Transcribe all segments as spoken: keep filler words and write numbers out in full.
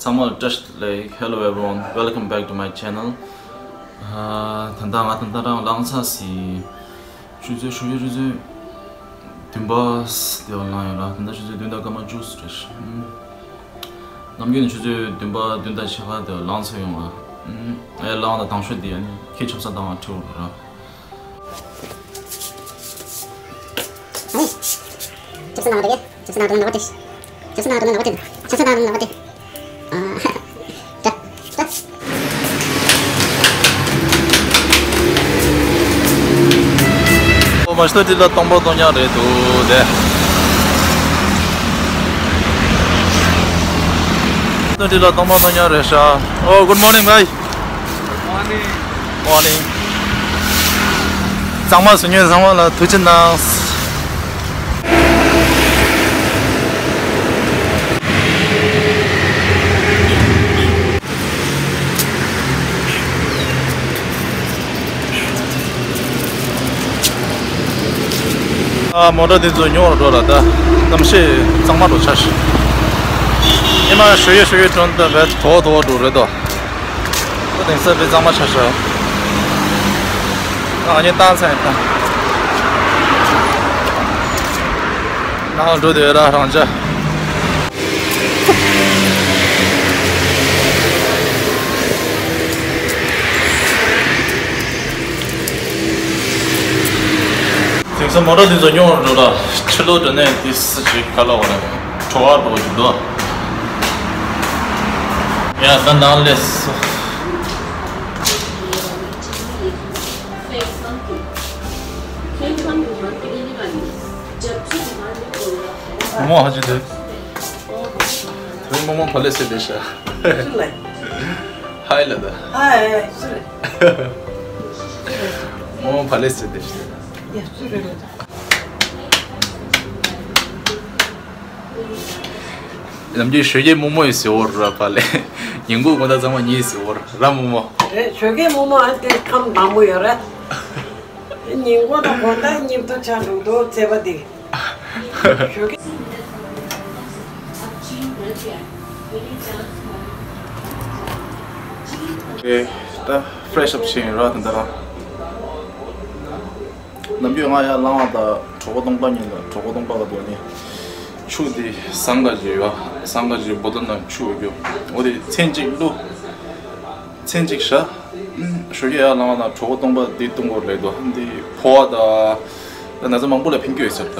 ཚང་མ་ལ་བཀྲ་ཤིས་བདེ་ལེགས། Hello everyone, welcome back to my channel. ཨ། ད་ལྟ་ང་ད་ལྟ་རང་ལངས་ཚར་ཟིན། ཆུ་ཚོད་ཞོགས་ཀས་ཆུ་ཚོད་བདུན་པ་དེ་བ་ལངས་ཡོད་ར། ད་ལྟ་ཆུ་ཚོད་བདུན་དང་སྐར་མ་བཅུ་ཙམ་རེད། ནམ་རྒྱུན་ནས་ཆུ་ཚོད་བདུན་པ་བདུན་དང་ཕྱེད་ཀ་དེ་བ་ལངས་ཚར་ཡོང་ང་། ཨེ་ལངས་དང་དང་ཤོས་དེ་ཨ་ནི་ཁྱི་ཆབ་གསང་བཏང་བ་ཁྲིད་འོང་ར། ཅིབ་སི་ནང་དུ་ཡོད། ཅིབ་སི་ནང་དུ་ནོར་བ་དེ། ཅིབ་སི་ནང་དུ་ནོར་བ་དེ། ཅིབ་སི་ནང་དུ་ནོར་བ་དེ། ཨ། ད། ད། ཨོ་མ་ཤི་ཏོ་དེ་ལ་སྟོང་པ་སྟོང་རྐྱང་རེད་འདུག་དེ། ཏོ་དེ་ལ་སྟོང་པ་སྟོང་རྐྱང་རེད་ཤག་ཨོ། Good morning, bhai. Morning. Morning. གཙང་མ་བཟོ་མཁན་ཚང་མ་ལ་ཐུགས་རྗེ་གནང་། ཨ། མོ་ཊ་འདི་ཚོ་ཉོ་རུ་འགྲོ་ལ། ད་གནམ་གཤིས་གཙང་མ་འགྲོ་ཆ་ཤི། ཉི་མ་ཞོགས་ཀས་ཞོགས་ཀས་འགྲོ་ན་ད་བས་དོ་དོ་འགྲོ་རེད་དོ། ད་དེང་སང་དཔེ་གཙང་མ་ཆགས་ཤག་ཨ་ནི་བཏང་ཚར་ཡིན་ད། ནང་འགྲོ་དེ་ར་རང་ཅག་དེང་སང་མོ་ཊ་འདི་ཚོ་ཉོ་རུ་འགྲོ་ལ། ཕྱི་ལོགས་འགྲོ་ནས་དེ་སུ་ཞིག་ག་ལ་བ་ར། བྲོ་བ་འགྲོ་བཞིན་འདུག་ཡ་ད་ནང་ལས་སོ། མོ་མོ་ཧ་ཅི་དེ། དེ་མོ་མོ་ཕ་ལེ་སེ་དེ་ཤ། ཧའི་ལ་ད། ཧའི་སུ་རེད། མོ་མོ་ཕ་ལེ་སེ་དེ་ཤ། ཡ་སུ་རེད་ལ་ད། ནམ་རྒྱུན་ཞོགས་ཀས་རྨོ་མོ་ཡི་ཟེར་བོ་ར་པ་ལེ། ཉིན་གུང་དགོང་དག་ཚང་མ་ཉིད་ཟེར་བོ་ར་རྨོ་མོ། རེད། ཞོགས་ཀས་རྨོ་མོ་ཨ་དེ་ཁམས་མང་པོ་ཡོད་རེད། ཉིན་གུང་དང་དགོང་དག་མཉམ་དུ་ཆ་འགྲོ་འདུག་ཚེ་བ་འདི། ཞོགས་ཀས། ཨེ། ད་ཕེ་རེ་ཤི་ཨབ་བྱས་ཡིན་ར་ད་ལྟ་ར། ནམ་རྒྱུན་ང་ཡར་ལངས་པ་དང་གྲོད་ཁོག་སྟོང་པ་ཉིད་ལ། གྲོད་ཁོག་སྟོང་པ་ག་དུས་ནི་ཆུ་དེ་ཟངས་དཀར་གྱི་ཡོད། ཟངས་དཀར་གྱི་བོ་ཏོལ་ནང་ཆུ་ཡོད་རྒྱུ། འོ་དེ་ཚན་གཅིག་བླུགས། ཚན་གཅིག་བཞག་ཞོགས་ཀས་ཡར་ལངས་པ་དང་གྲོད་ཁོག་སྟོང་པ་དེ་བཏུང་དགོས་རེད་དོ། འདི་ཕོ་བ་དང་ན་ཚ་མང་པོ་ལ་ཕན་གྱི་ཡོད་ཟེར་ད།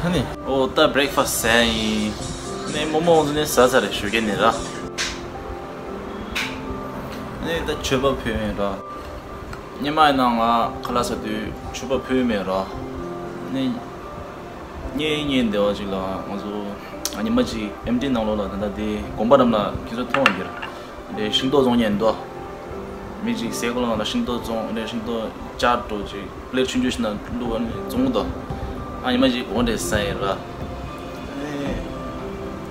ཧ་ནི། ཨོ་ད་བྷི་རེག་ཕ་སི་ཟས་ཡིན། ནས་རྨོ་མོ་ཚོ་ནས་ཟ་ཚར་རེད་ཞོགས་ཀས་ནས་ར། ནས་ད་མཆོད་པ་ཕུལ་ཡིན་ར། སྔོན་མ་ཡིན་ན་ང་ཁ་ལག་ཟ་དུས་མཆོད་པ་ཕུལ་མེད་ར། ནས་ངའི་ངའི་འདི་བ་ཅིག་ལ་ང་ཚོ་ཉི་མ་གཅིག་ཨེམ་ཊི་ནང་ལོགས་ལ་ད་ལྟ་དེ་དགོན་པ་རམ་ལ་ཁྱེད་ཚོ་མཐོང་ཡོད་ཀྱི་རེད། དེ་ཤིང་ཏོག་བཙོང་མཁན་འདུག་མི་གཅིག་ཟས་གོ་ལ་ང་ལ་ཤིང་ཏོག་བཙོང་། དེ་ཤིང་ཏོག་ཅར་འགྲོ་ཅིག་པི་ལེ་ཊི་ཆུང་ཆུང་ཞིག་ནང་བླུགས། ཨ་ནི་བཙོང་འདུག་ཨ་ཉི་མ་གཅིག་འོ་འདྲས་ཟ་ཡིན་ར། ཨེ།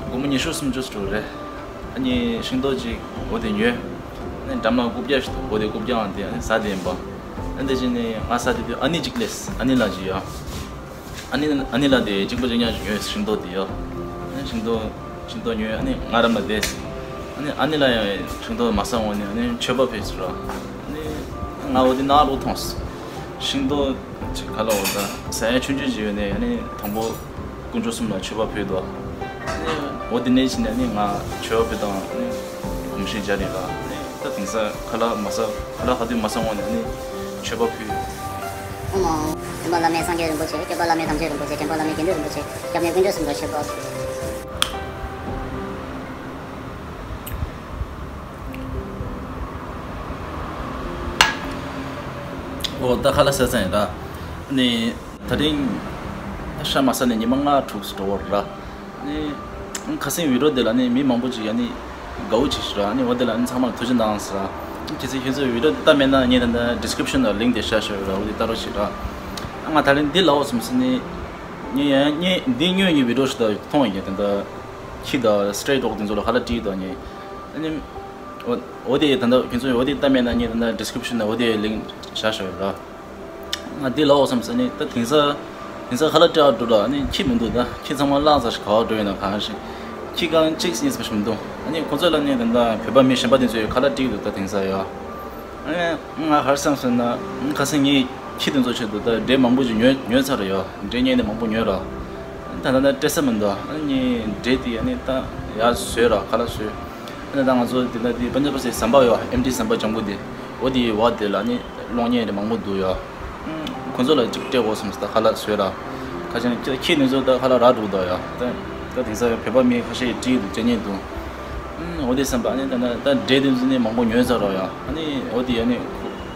སྒོར་མོ་ཉི་ཤུ་སུམ་ཅུ་འགྲོ་རེད། ཨ་ནི་ཤིང་ཏོག་ཅིག་འོ་དེ་ཉོས། ཨ་ནི་འགྲམ་ལ་རྐུབ་བཀྱག་ཞིག་འདུག་འོ་དེ་རྐུབ་བཀྱག་ཨང་དེ་ཨ་ནི་ཟ་དེ་ཡིན་པ། ཨ་ནི་དེ་བཞིན་ནི་ང་ཟ་དེ་དུས་ཨ་ནི་གཅིག་སླེབས། ཨ་ནི་ལགས་ཅིག་ཡོད། ཨ་ནི་ཨ་ནི་ལགས་དེ་གཅིག་པ་གཅིག་རྐྱང་ཞིག་ཉོས། ཤིང་ཏོག་དེ་ཡོད། ཨ་ནི་ཤིང་ཏོག་ཤིང་ཏོག་ཉོས། ཨ་ནི་ང་རམ་ལ་བསྡད། ཨ་ནི་ཨ་ནི་ལགས་ཡང་ཤིང་ཏོག་མ་ཟ་འོང་ནས་ཨ་ནི་མཆོད་པ་ཕུལ་ཟེར་རོ། ཨ་ནི་ང་འོ་དེ་ནང་ལོགས་མཐོང་སོང་། ཤིང་ཏོག་ཅིག་ག་ལ་འོ་ད་ཟ་ཡ་ཆུང་ཆུང་ཅིག་ཡོད་ནས། ཨ་ནི་དང་པོ་དཀོན་མཆོག་གསུམ་ལ་མཆོད་པ་ཕུལ་འདུག་འོ་དེ་ནས་ཕྱིན་ནས་ནི་ང་མཆོད་པ་ཕུལ་དང་ནི་གོམས་གཤིས་སྦྱར་ཡིན་ལ། ནི་ད་དེང་སང་ཁ་ལག་མ་ཟ། ཁ་ལག་ག་དུས་མ་ཟ་འོང་ནས་ནི་མཆོད་པ་ཕུལ། ཨོཾ། བཙུན་པ་བླ་མེད་སངས་རྒྱས་རིན་པོ་ཆེ། སྐྱོབ་པ་བླ་མེད་དམ་ཆོས་རིན་པོ་ཆེ། འདྲེན་པ་བླ་མེད་དགེ་འདུན་རིན་པོ་ཆེ། སྐྱབས་གནས་དཀོན་མཆོག་གསུམ་ལ་མཆོད་པ་ཕུལ། ཨོ་ད་ཁ་ལག་ཟ་ཚར་ཡིན་ར། ནི། ད་རིང་ཤ་མ་ཟ་ནས་ཉི་མ་ལྔ་དྲུག་འགྲོ་བ་ར། ནི་ཁ་སང་བི་ཌི་ཡོ་དེ་ལ་ནི་མི་མང་པོ་ཅིག་ཡ་ནི་དགའ་བོ་ཅིག་ཞིག་ར། ནི་འོ་དེ་ལ་ནི་ཚང་མར་ཐུགས་རྗེ་གནང་ཟེར་ར། ཁྱེད་ཚོས་ཁྱེད་ཚོས་བི་ཌི་ཡོ་དེ་ལྟ་མེད་ན་ངས་ད་ལྟ་ཌི་སི་ཀི་རིབ་ཤན་ལ་ལིང་ཀི་དེ་བཞག་བཞག་ཡོད་ར། འོ་དེ་ལྟ་རོགས་བྱེད་ར། ཨ་ང་ད་རིང་འདི་ལབ་འོ་བསམ་སོང་ནི། ངས་ཡང་ངས་འདི་ཉོས་ཡིན་བི་ཌི་ཡོ་ཞིག་ད་མཐོང་ཡིན། ད་ལྟ་ཁྱི་དང་སི་ཊེ་རི་ཌོག་དེ་ཚོ་ལ་ཧ་ལ་བྲིས་དང་ངས། ཨ་ནི་འོ་འོ་དེ་ད་ལྟ་ཁྱེད་ཚོས་འོ་དེ་ལྟ་མེད་ན་ངས་ད་ལྟ་ཌི་སི་ཀི་རིབ་ཤན་ལ་འོ་དེ་ལིང་ཀི་བཞག་བཞག་ཡོད་ར། ང་འདི་ལབ་འོ་བསམ་ས་ནི་ད་དེང་སང་དེང་སང་ཁ་ལག་སྤྲད་འགྲོ་ལ་ནི་ཁྱི་མི་འདུག་ད་ཁྱི་ཚང་མ་བརླག་ཚར་ཤག་ག་བ་འགྲོ་ཡོད་ན་གང་ཤེས། ཁྱི་རྐང་གཅིག་གཉིས་ཙམ་ཞིག་མི་འདུག་ཨ་ནི་ཁོ་ཚོ་ལ་ནི་ད་ལྟ་བོད་པ་མི་གཞན་པ་དེ་ཚོས་ཁ་ལག་སྤྲད་ཀྱི་འདུག་ད་དེང་སང་ཡོད། ཨ་ནི་ང་ག་རེ་བསམ་སོང་ན་ཁ་སང་ངས་ཁྱི་དེ་ཚོ་ཆེད་དུ་ད་འབྲས་མང་པོ་ཞིག་ཉོས་ཉོས་ཚར་ཡོད། འབྲས་རྙིང་དེ་མང་པོ་ཉོས་ར། ད་ད་ད་སྤྲད་ས་མི་འདུག་ཨ་ནི་འབྲས་དེ་ཨ་ནི་ད་ཡར་བཟོས་ར་ཁ་ལག་བཟོས། ཨ་ནི་ད་ང་ཚོ་དེ་ད་དེ་པན་ཇབ་སི་ཟམ་པ་ཡོད། ཨེམ་ཊི་ཟམ་པ་ལྗང་གུ་དེ། འོ་དེའི་འོག་དེ་ལ་ནི་གློག་བརྙན་དེ་མང་པོ་འདུག་ཡོད། ཁོ་ཚོ་ལ་གཅིག་སྤྲད་དགོས་བསམ་སོང་ད་ཁ་ལག་བཟོས་ར། ཁ་ཆེ་ཁྱེད་ཁྱེད་ནི་ཚོ་ད་ཁ་ལག་རག་འགྲོ་གི་འདུག་ཡོད། ད་ད་དེང་སང་བོད་པ་མི་ཁ་ཤས་བྲིས་འདུག་སྤྲད་མཁན་འདུག་འོ་དེ་བསམ་པ་ཨ་ནི་ད་ད་ད་འབྲས་དེ་ཚོ་ནི་མང་པོ་ཉོས་ཚར་ར་ཡོད། ཨ་ནི་འོ་དེ་ཨ་ནི་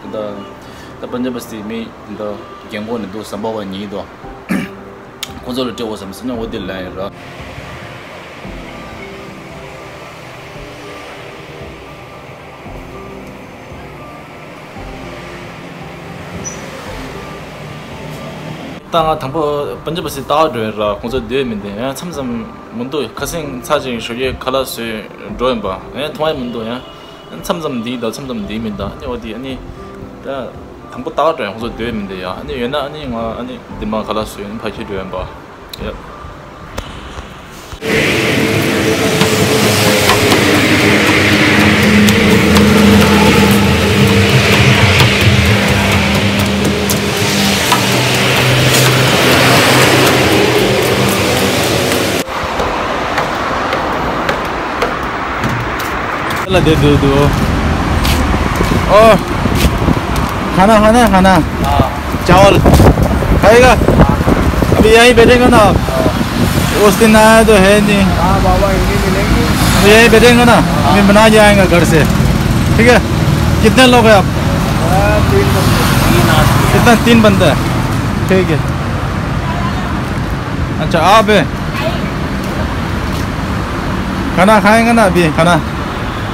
ཁོ་ད་ད་པན་ཇབ་སི་མི་ད་རྒན་གོག་ནི་འདུག་ཟམ་པ་བ་ཉིད་འདུག་ཁོ་ཚོ་ལ་སྤྲད་དགོས་བསམ་སོང་ན་འོ་དེ་ལ་ཡིན་ར། ད་ང་དང་པོ་པན་ཇབ་སི་ལྟ་བ་འགྲོ་ཡིན་ར། ཁོང་ཚོ་སྡོད་མི་འདུག་ཡང་མཚམས་མཚམས་མི་འདུག་ཁ་སེང་ཚ་ཅིག་ཞོགས་ཀས་ཁ་ལག་བཟོས་འགྲོ་ཡིན་པ་ཡང་མཐོང་ཡ་མི་འདུག་ཡང་མཚམས་མཚམས་འདི་དང་མཚམས་མཚམས་འདི་མི་འདུག་ཨ་ནི་འོ་དེ་ཨ་ནི་ད་དང་པོ་ལྟ་བ་འགྲོ་ཡིན། ཁོང་ཚོ་སྡོད་མི་འདུག་ཡང་ཨ་ནི་ཡོད་ན་ཨ་ནི་ང་ཨ་ནི་འདི་མ་ཁ་ལག་བཟོས་ཡིན་ཕ་ཁྱེར་འགྲོ་ཡིན་པ། ཡ། ལ་དེ་འདུག་འདུག་ཨོ། खाना खाना है, खाना। हाँ। चावल खाएगा? अभी यहीं बैठेगा ना आप? हाँ। उस दिन आया तो है नहीं। हाँ बाबा, यहीं मिलेंगे। अभी यहीं बैठेगा ना? हाँ। मैं बना के आएगा घर से। ठीक है? कितने लोग हैं आप? हाँ, तीन बंदे। तीन आदमी। कितना? तीन बंदे हैं। ठीक है। अच्छा, आप हैं? खाना खाएगा ना अभी? खाना।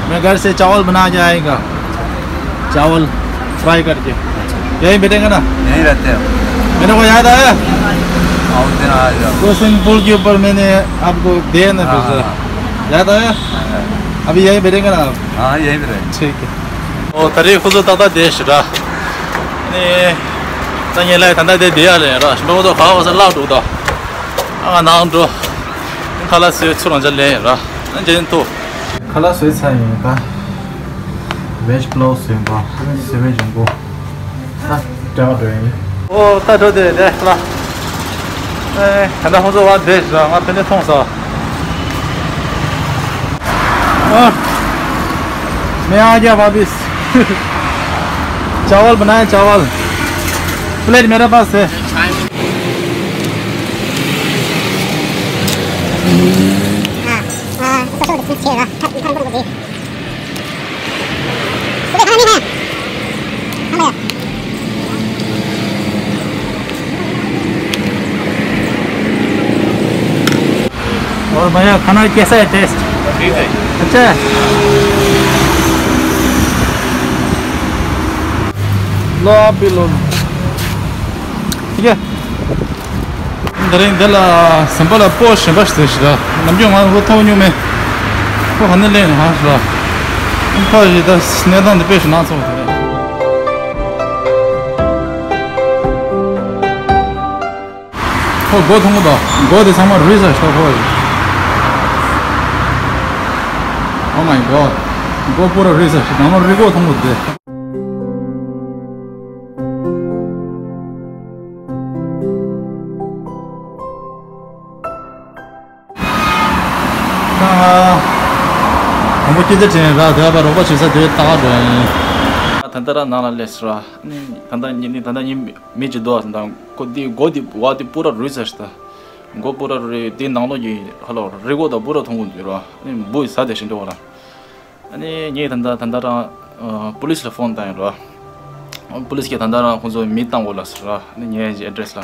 मैं घर से चावल बना के आएगा, चावल फ्राई करके। यहीं बैठेंगे ना? यहीं रहते हैं। मेरे को याद आया? हाँ, उस दिन आ जाओ। वो स्विमिंग पूल के ऊपर मैंने आपको दिया ना हाँ, पैसा। हाँ। याद आया? हाँ। अभी यहीं बैठेंगे ना आप? हाँ, यहीं पे रहेंगे। ठीक है। ཨོ་ད་རེས་ཁོ་ཚོ་ཏག་ཏག་བསྡད་ཤག་ར། ནི། ད་ངས་ལབ་ད་ལྟ་དེ་བསྡད་ཡ་ལེན་ར། ཞིམ་པོ་ཁོ་ཚོ་ག་བ་ས་བརླག་འགྲོ་གི་འདུག་ཨ་ང་ནང་འགྲོ། ཁ་ལག་བཟོས་ཚུར་རང་ཅག་ལེན་ཡིན་ར། ཨ་ཇེན་ཐུ། ཁ་ལག་བཟོས་ཚར་ཡིན་ད། བེཇ་པློའུ་བཟོས་པ། ཨ་ནི་སེ་བན་ལྗང་གུ། ད་སྤྲད་པ་འགྲོ་ཡིན། ཨོ་ད་འགྲོ་དེ་དེ་ལ། ཨེ་ད་ལྟ་ཁོང་ཚོ་བ་བསྡད་ཤག་ར། ང་ཕན་ཚུན་མཐོང་ས། ཨ། मैं आ गया वापिस। चावल बनाए, चावल। प्लेट मेरे पास है। हाँ, हाँ, इसका छोड़ दो, छः का, खा, खा, खा, खा, खा। सुबह खाना नहीं खाया? हाँ भैया। और भैया, खाना कैसा है टेस्ट? ठीक है। अच्छा है? लो, आप भी लो। ठीक है। ད་རིང་འདི་ལ་ཟམ་པ་ལ་སྤོ་གཞན་པ་ཞིག་ཟེར་ཞིག་ལ་ནམ་རྒྱུན་ང་ལོ་མཐོང་མྱོང་མེད། སྤོ་ག་ནས་ལེན་ཧ་ཞིག་ལ། ཁོ་ཞིག་ད་གནས་སྟངས་འདི་དཔེ་ཞིག་ནང་ཚང་བ་དེ་རེད། ཁོ་སྒོ་མཐོང་གི་འདུག་སྒོ་དེ་ཚང་མ་རུལ་ས་ཞིག་ལ་ཁོ་ཞིག Oh my god. སྒོ་པུ་ར་རུལ་ས་ཞིག་ནང་ལ་རུལ་སྒོ་མཐོང་གི་འདུག་ད་དང་པོ་སྐད་ཆ་དྲིས་ནས་ར་དེ་བ་རོགས་པ་བྱེད་ས་དེ་ལྟ་ག་འགྲོ་ཡིན། ད་ལྟ་ར་ནང་ལ་སླེབས་སོང་ར། ནི་ད་ལྟ་ཉིན་ནི་ད་ལྟ་ཉིན་མི་གཅིག་འདུག་ཨ། ད་ཁོ་དེ་སྒོ་དེ་བ་དེ་པུ་ར་རུལ་ཚར་ཤག་ད། སྒོ་པུ་ར་རུལ་དེ་ནང་ལོགས་ཀྱི་ཧ་ལོ་རི་སྒོ་དང་པུ་ར་མཐོང་གི་འདུག་ར། ནི་འབུ་ཡི་ཟ་དེ་ཞིག་འགྲོ་བ་ར། ཨ་ནི་ངས་ད་ལྟ་ད་ལྟ་རང་ཨ་པུ་ལིས་ལ་ཕོན་བཏང་ཡོད་ར། པུ་ལིས་ཀྱིས་ད་ལྟ་རང་ཁོང་ཚོ་མི་བཏང་དགོས་ལ་ཟེར་ར། ཨ་ནི་ངའི་ཨེ་ཌི་རེ་སི་ལ།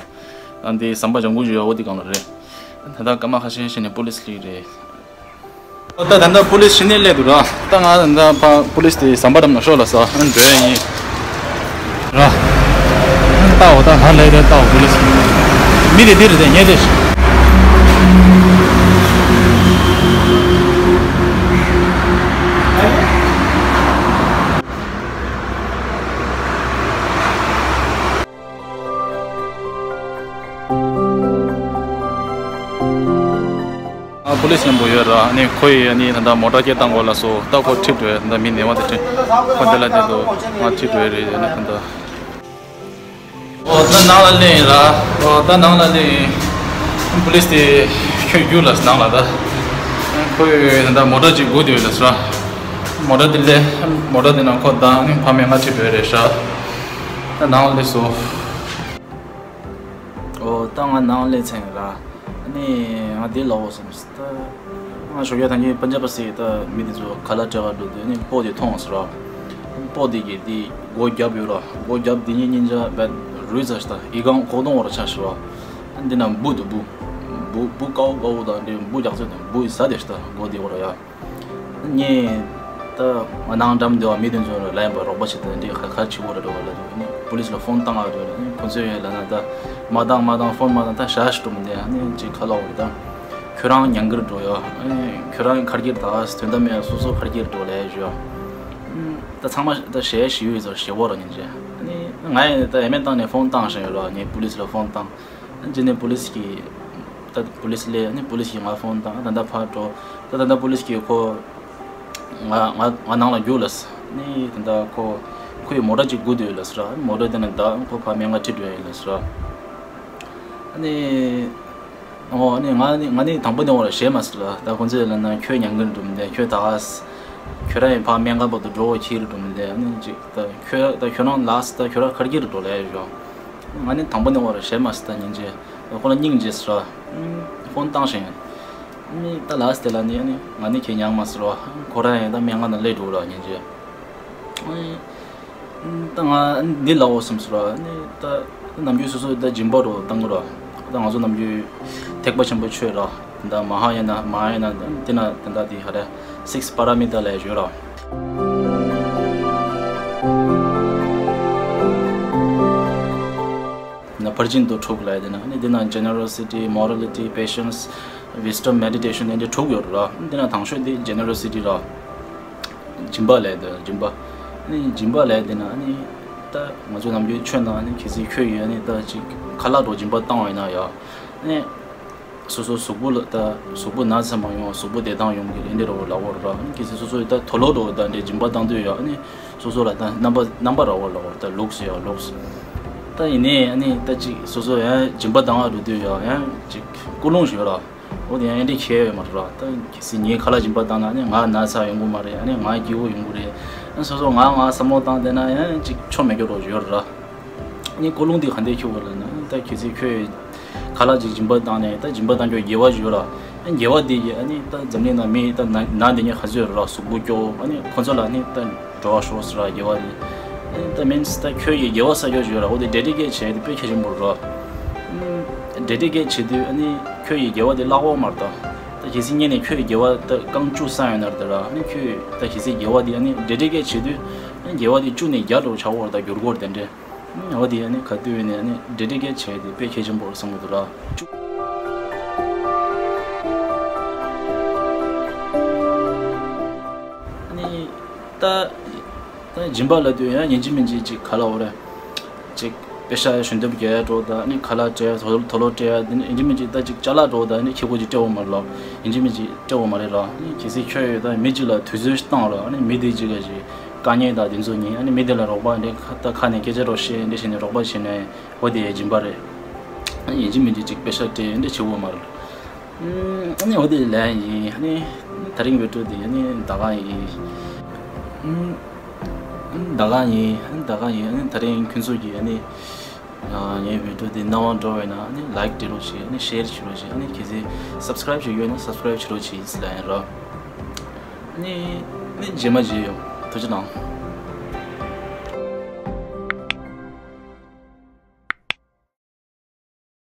ཨ་འདི་ཟམ་པ་ལྗང་གུ་ཞིག་ཡོད་འོ་དེ་སྒང་ལ་རེད། ད་ལྟ་སྐར་མ་ཁ་ཤས་ཤིག་ནས་པུ་ལིས་སླེབས་རེད། ད་ད་ལྟ་པུ་ལིས་ཕྱི་ནས་སླེབས་འདུག་ར། ད་ང་ད་ལྟ་ཕ་པུ་ལིས་དེ་ཟམ་པ་འགྲམ་ན་ཤོག་ལ་ཟེར་ཨ་ནི་འགྲོ་ཡ་ཡིན། ར། ལྟ་འོ་ད་ཧ་ལས་རེད་ལྟ་འོ་པུ་ལིས། མི་དེ་འདི་རེད་དེ་ངས་དེ། པུ་ལིས་མཉམ་པོ་ཡོད་ར། ཨ་ནི་ཁོ་ཡིས་ཨ་ནི་ད་ལྟ་མོ་ཊ་སྐད་བཏང་གོ་ལ་སོ། ད་ཁོ་ཁྲིད་འགྲོ་ཡ། ད་ལྟ་མི་ཉེ་བ་དེ་ཁྲིད། ཁོ་དེ་ལ་དེ་དུ་ང་ཁྲིད་འགྲོ་ཡ་རེད། ཨ་ནི་ད་ལྟ། ཨོ་ད་ནང་ལ་སླེབས་ཡིན་ར། ཨོ་ད་ནང་ལ་སླེབས་ཡིན། པུ་ལིས་དེ་ཁྱོད་རྒྱུགས་ལ་ནང་ལ་ད། ཁོས་ད་ལྟ་མོ་ཊ་ཅིག་སྒུག་བསྡད་ཡོད་ལ་སོ་ར། མོ་ཊ་དེ་སླེབས། མོ་ཊ་དེ་ནང་ཁོ་ད་ཨ་ནི་ཕ་མས་ང་ཁྲིད་འགྲོ་ཡ་རེད་ཤག་ད་ནང་ལ་སླེབས་སོ། ཨོ་ད་ང་ནང་སླེབས་ཚར་ཡིན་ར། ཨ་ནི་ང་འདི་ལ་འོ་སོང་ད། ང་ཞོགས་ཀས་ཐང་གི་པན་ཇབ་པ་སི་ད་མི་དེ་ཚོ་ཁ་ལག་སྤྲད་པར་འགྲོ་དུས་ཨ་ནི་སྤོ་དེ་མཐོང་སོང་ར། སྤོ་དེ་གིས་དེ་སྒོ་བརྒྱབ་ཡོད་ར། སྒོ་བརྒྱབ་དེ་ཉིན་ཉིན་ཅག་བད་རུས་ཚ་ཤི་ད་ཨི་ཁང་ཁོག་སྟོང་བར་ཆགས་ཤི་ར། ཨ་འདི་ན་འབུ་དུ་འབུ། འབུ་འབུ་དཀར་པོ་དཀར་པོ་དང་འདྲེ་འབུ་རྒྱག་ཚོད་དང་འབུ་ཡི་ཟ་དེ་ཤི་ད་སྒོ་དེ་བར་ཡ། ངས་ད་ང་ནང་འགྲམ་དེ་བ་མི་དེ་ཚོ་ལ་ལན་པ་རོགས་པ་བྱེད་དང་འདི་ཁ་ཁ་ཆེ་བོ་རེད་འགྲོ་བ་ལ་དུ་ནི་པུ་ལིས་ལ་ཕོན་བཏང་ཨ་འགྲོ་ལ་ནི་ཁོ་ཚོས་ཡོད་ལ་ན་ད་མ་བཏང་མ་བཏང་ཕོན་མ་བཏང་ད་ཞག་ཤི་འགྲོ་མི་འདི་ཨ་ནི་ཅིག་ཁ་ལོག་རེད་ད། ཁྱོད་རང་ཉང་གིར་འགྲོ་ཡོད། ཨ་ནི་ཁྱོད་རང་ཁར་གྱིར་ད་དོན་དམ་མེད་སོ་སོ་ཁར་གྱིར་འགྲོ་ལས་ཞུ་ཡོད། ད་ཚང་མ་ད་ཞེ་ཞི་ཡོད་ཚོ་ཞེ་བོ་ར་ཉིན་རྗེ་ཨ་ནི་ང་ཡི་ད་ཨེ་མེད་བཏང་ནས་ཕོན་བཏང་བཞིན་ཡོད་ལ་ནི་པུ་ལིས་ལ་ཕོན་བཏང་། རྗེས་ནས་པུ་ལིས་ཀྱིས། ད་པུ་ལིས་སླེབས་ནི་པུ་ལིས་ཀྱིས་ང་ཕོན་བཏང་ད་ལྟ་ཕར་འགྲོ། ད་ད་ལྟ་པུ་ལིས་ཀྱིས་ཁོ། ང་ང་ང་ནང་ལ་རྒྱུགས་ལ་སོ། ནི་ད་ལྟ་ཁོ། ཁོའི་མོ་ཊ་ཅིག་སྒུག་བསྡད་ཡོད་ལ་སོ་ར། མོ་ཊ་དེ་ནས་ད་ཁོ་ཕ་མས་ང་ཁྲིད་འགྲོ་ཡ་ཡིན་ལ་སོ་ར། ནི། ཨོ་ནི་ང་ནི་ང་ནི་དང་པོ་ནས་འོ་ར་ཞེད་མ་སོ་ར། ད་ཁོ་ཚོས་ལབ་ན་ཁྱོད་ཉང་གིར་འགྲོ་མི་འདུག་ཁྱོད་ད་ག་ས། ཁྱོད་རང་ཡི་ཕ་སྨན་ཁང་བར་དུ་འགྲོ་འོ་ཁྱིར་འགྲོ་མི་འདུག་ནི་ཅིག་ད་ཁྱོད་ད་ཁྱོད་རང་ལ་སོ་ད་ཁྱོད་རང་ཁར་གྱིར་འགྲོ་ལ་ཡ་ཞོ། ང་ནི་དང་པོ་ནས་འོ་ར་ཞེད་མ་སོ་ད་ཉིན་རྗེ། ཁོ་ལ་སྙིང་རྗེ་སོ་ར། ཕོན་བཏང་ཞིང་། ནི་ད་ལ་སོ་དེ་ལ་ནི་ནི་ང་ནི་ཁྱེད་ཉང་མ་སོ་ར། ཁོ་རང་ཡང་ད་སྨན་ཁང་ནང་སླེབས་འགྲོ་ར་ཉིན་རྗེ། ད་ང་འདི་ལ་འོ་སོང་སོ་ར། ནི་ད་ནམ་རྒྱུན་སོ་སོ་ད་སྦྱིན་པ་རོ་བཏང་གི་ར། ད་ང་ཚོ་ནམ་རྒྱུན་ཐེག་པ་ཆེན་པོ་ཆོས་ར། ད་མ་ཧཱ་ཡ་ན་མ་ཧཱ་ཡ་ན་དེ་ན་ད་ད་དེ་ཧ་ར་six paramita ལ་ཡོད་ར། ན་ཕར་ཕྱིན་དུ་དྲུག་ལ་ཡོད་དེ་ན་ནི་དེ་ན་generosity, morality, patience, wisdom, meditation དེ་འདྲ་དྲུག་ཡོད་ར། དེ་ན་དང་ཤོས་དེ་generosity ར། སྦྱིན་པ་ལས་དེ་སྦྱིན་པ། ནི་སྦྱིན་པ་ལས་དེ་ན་ནི་ད་ང་ཚོ་ནམ་རྒྱུན་ཆོས་ནང་ནི་གལ་སྲིད་ཁྱོད་ཡོད་ནི་ད་ཅིག་ཁ་ལག་འགྲོ་སྦྱིན་པ་བཏང་བ་ཡིན་ན་ཡ། ནི་སོ་སོ་གཟུགས་པོ་ལ་ད་གཟུགས་པོ་ན་ཚ་མ་ཡོང་གཟུགས་པོ་བདེ་ཐང་ཡོང་གི་རེད་འདི་ར་བོ་ལ་བོ་ར། ནི་གལ་སྲིད་སོ་སོ་ད་དུག་ལོག་འགྲོ་ད་འདྲའི་སྦྱིན་པ་བཏང་དུས་ཡ་ནི་སོ་སོ་ལ་ད་རྣམ་པ་རྣམ་པ་ར་བོ་ལ་བོ་ད་ལུགས་སུ་ཡ་ལུགས་སུ། ད་ཡིན་ནའི་ནི་ད་ཅིག་སོ་སོ་ཡང་སྦྱིན་པ་བཏང་བ་འགྲོ་དུས་ཡ་ཡང་ཅིག་ཀུན་སློང་ཞིག་ཡོད་ར། འོ་དེ་ཡང་ཨེ་འདྲ་ཁྱེར་ཡོད་མ་རེད་ར། ད་གལ་སྲིད་ངས་ཁ་ལག་སྦྱིན་པ་བཏང་ན་ནི་ང་ན་ཚ་ཡོང་གི་མ་རེད། ཨ་ནི་ང་སྐྱིད་པོ་ཡོང་གི་རེད། ཨ་སོ་སོ་ང་ང་བསམ་བློ་བཏང་བསྡད་ན་ཡང་ཅིག་ཆོ་མེད་སྐྱོ་རོགས་ཡོད་ར། ཨ་ནི་ཀུན་སློང་འདི་ག་འདྲ་ཁྱེར་དགོས་ལབ་ན་ད་གལ་སྲིད་ཁྱོད་ཁ་ལག་ཅིག་སྦྱིན་པ་བཏང་ནས་ད་སྦྱིན་པ་བཏང་རྒྱུ་དགེ་བ་ཞིག་ཡོད་ར། ཨ་དགེ་བ་འདི་ཡིས་ཨ་ནི་ད་འཛམ་གླིང་ནང་མི་ད་ན་ན་འདི་ཉིད་ག་ཚོད་ཡོད་ར་གཟུགས་པོ་སྐྱོ་ཨ་ནི་ཁོ་ཚོ་ལ་ནི་ད་འགྲོ་བ་ཤོར་ཟེར་ར་དགེ་བ་རེད། ཨ་ནི་ད་མིན་ད་ཁྱོད་ཀྱིས་དགེ་བ་བསགས་རྒྱུ་ཞིག་ཡོད་ར། འོ་དེ་ཌེ་ཌི་ཀེཊ་བྱས་དེ་དཔེ་གལ་ཆེན་པོ་རེད་ར། ཌེ་ཌི་ཀེཊ་བྱེད་དུས་ཨ་ནི་ཁྱོད་ཀྱིས་དགེ་བ་དེ་བརླག་འོག་མ་རེད་ད། ད་གལ་སྲིད་སྔོན་ནས་ཁྱོད་ཀྱིས་དགེ་བ་ད་རྐང་བཅུ་བསགས་ཡོད་ན་རེད་ད་ར། ཨ་ནི་ཁྱོད་ད་གལ་སྲིད་དགེ་བ་དེ་ཨ་ནི་ཌེ་ཌི་ཀེཊ་བྱེད་དུས་ཨ་ནི་དགེ་བ་དེ་བཅུ་ནས་བརྒྱ་འགྲོ་ཆགས་འོག་རེད་ད་འགྱུར་འགོར་དེ་འདྲས། ཨ་ནི་འོ་དེ་ཨ་ནི་ག་དུས་ནས་ཨ་ནི་ཌེ་ཌི་ཀེཊ་བྱས་དེ་དཔེ་གལ་ཆེན་པོ་རེད་བསམ་གི་འདུག་ར། ཨ་ནི་ད། ད་སྦྱིན་པ་ལབ་དུས་ཡང་ཡིན་གཅིག་མིན་གཅིག་ཅིག་ག་ལབ་དགོས་རེད། ཅིག་པེ་ཤ་ཞལ་འདེབས་རྒྱག་ཡ་འགྲོ་ད་ནི་ཁ་ལག་སྤྲད་དུག་ལོག་སྤྲད་ཡ་དེ་ནི་ཡིན་གཅིག་མིན་གཅིག་ད་ཅིག་ཅ་ལག་འགྲོ་ད་ནི་ཁྱེད་ཁོ་ཅིག་སྤྲད་འོ་མ་རེད་ལ། ཡིན་གཅིག་མིན་གཅིག་སྤྲད་འོ་མ་རེད་ལ། ནི་གལ་སྲིད་ཁྱོད་ཡོད་ད་མི་གཅིག་ལ་དུས་ཚོད་བཏང་ལ་ནི་མི་དེ་གཅིག་ག་ཅིག་དཀའ་ངལ་ད་དེ་ཚོ་ཉིན་ཨ་ནི་མི་དེ་ལ་རོགས་པ་འདྲ་ཁ་ད་ཁ་ནས་སྐད་ཆ་རོགས་བཤད་འདྲ་བྱས་ནས་རོགས་པ་བྱས་ནས་འོ་དེ་སྦྱིན་པ་རེད། ཡིན་གཅིག་མིན་གཅིག་ཅིག་པེ་ཤ་སྤྲད་འདྲ་བྱེད་འོ་མ་རེད། ཨ་ནི་འོ་དེ་ལན་ཡིན། ཨ་ནི་ད་རིང་བི་ཌིའོ་དེ་ཨ་ནི་ད་ག་ཡིན། ཨ་ནི་ད་ག་ཡིན། ཨ་ནི་ད་ག་ཡིན། ཨ་ནི་ད་རིང་ཁྱོད་ཚོ་གིས་ཨ་ནི་ངའི་བི་ཌིའོ་དེ་རྣ་བར་འགྲོ་བས་ན་ཨ་ནི་ལའིཀ་སྤྲད་རོགས་བྱེད། ཨ་ནི་ཤེར་བྱེད་རོགས་བྱེད། ཨ་ནི་གལ་སྲིད་སབ་སི་ཀ་རའིབ་བྱེད་ཡོད་ན་སབ་སི་ཀ་རའིབ་བྱེད་རོགས་བྱེད་ཟེར་ལབ་ཡིན་རོ། ཨ་ནི་ཨ་ནི་རྗེས་མ་མཇལ་ཡོང་། ཐུགས་རྗེ་གནང་།